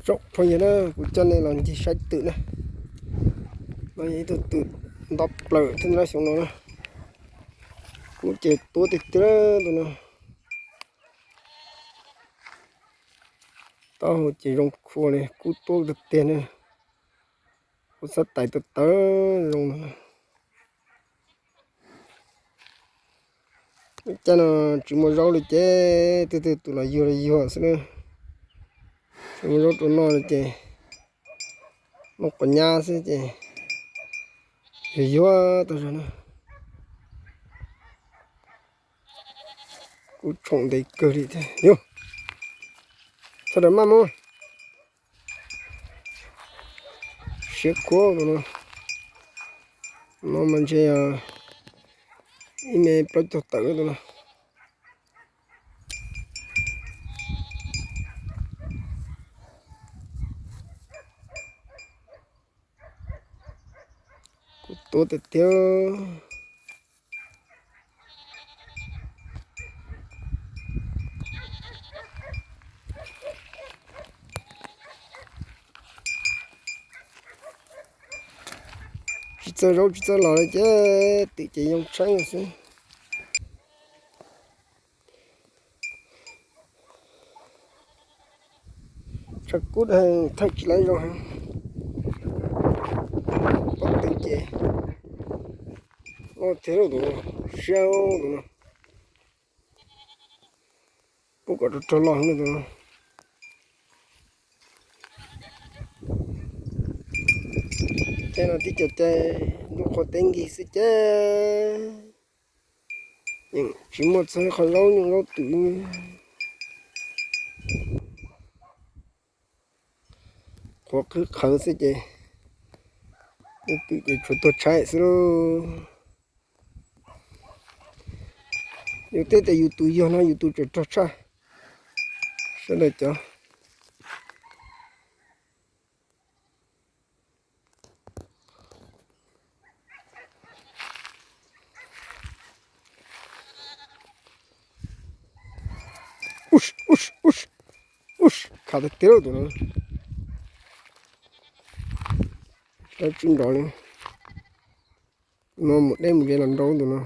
Tsoom phooj ywg na, kuv coj nej los ncig saib twm na. No yog ib tug twm nto plaws thiab na, xyoo no na. Kub ces tuab tiag tiag tus no. Taub hau ces zoo khua li, kub tuab tiag tiag na. Kub xab tais tawv tawv zoo no. Lub caij no tsis muaj zaub li ces twg twg tus los yuag los yuag xwb na. Tsis muaj zaub rau noj li ces noj quav nyab xwb ces yuag yuag tau zog na. Kub tshoom ntev kawg li thiab yog. Txhob daws maj mus. Siab khuav tus no. No mas ntshe ib me plaub caug tawm tus no. Kub tuab tiag tiag. Tsis txawj zaub tsis txawj los li ces twm ces yoo tshaib xwb. Tshav kub heev, thaij tsis laib zoo heev. Pob twm ces loj thiab tus no, siab tus no. Pub kom rog rog los tus no. Caij no tib co caij ntuj qhua teb nkig xwb ces tsis muaj txog qhov zaub nyuj zaub twm. Qhuav qhwv qhawv xwb ces, twm ces tshuav tuag tshaib xwb lauj. Yus tej tias yus tus yog no yus tus tseem rog tshaj sawv daws cov. Ub, ub, ub, ub, khav tiag tiag tus no. Dab tsi nrov li. Tus no mus deb mus ze los nrau tus no.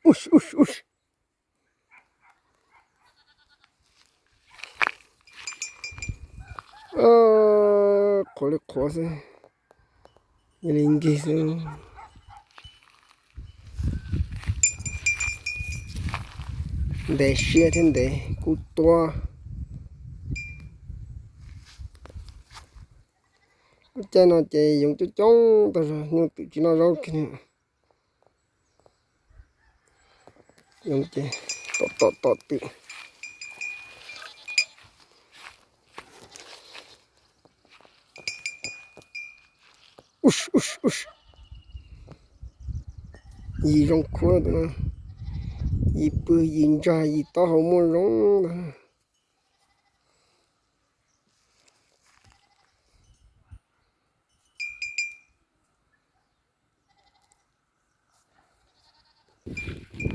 Ub, ub, ub. Qhuav li qhuav xwb, yog li nkig xwb. Ntev siab thiab ntev kub tuab. Lub caij no ces yoov coob coob tag zog, nyuj twm tsis noj zaub kiag li. Yoov ces tom tom tom twm. Ub, ub, ub. Yim zoo khuav tus no. Yim pw yim ntsag yim taub hau muaj zoo ntag.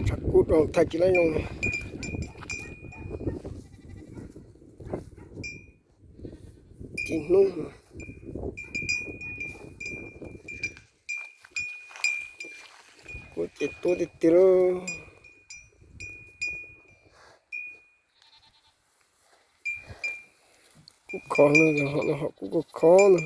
Tshav kub rau thaij tsis laib zoo. Tsis hnub kuv ces tuab tiag tiag lauj. Kub khov no, ho no ho kub kub khov no.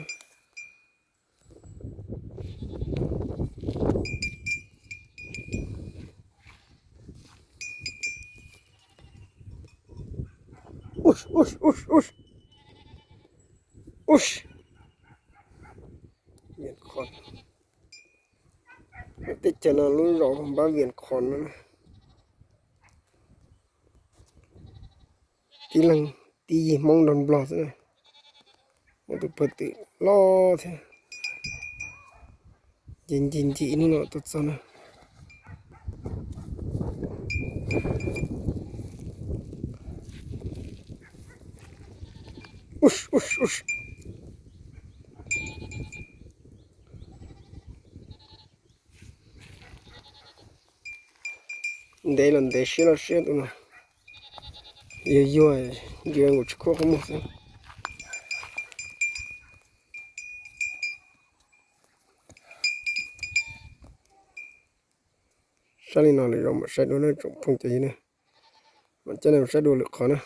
Ub, ub, ub, ub. Ub. Vias Khos. Teb chaws no lub zos npab Vias Khos no. Tib leeg tib yig Hmoob nrog Nplog xwb. Muaj tus pawg twm loj thiab. Ncig ncig ncig ib hnub no tuaj txog na. Ub, ub, ub. Ntev los ntev siab los siab tus no. Yuag yuag, ntsia nkaus tsis khuab qhov muag xwb. Sab li no lawm, zoo mam saib dua na tsoom phooj ywg na. Mam coj nej mus saib dua lwm qhov na.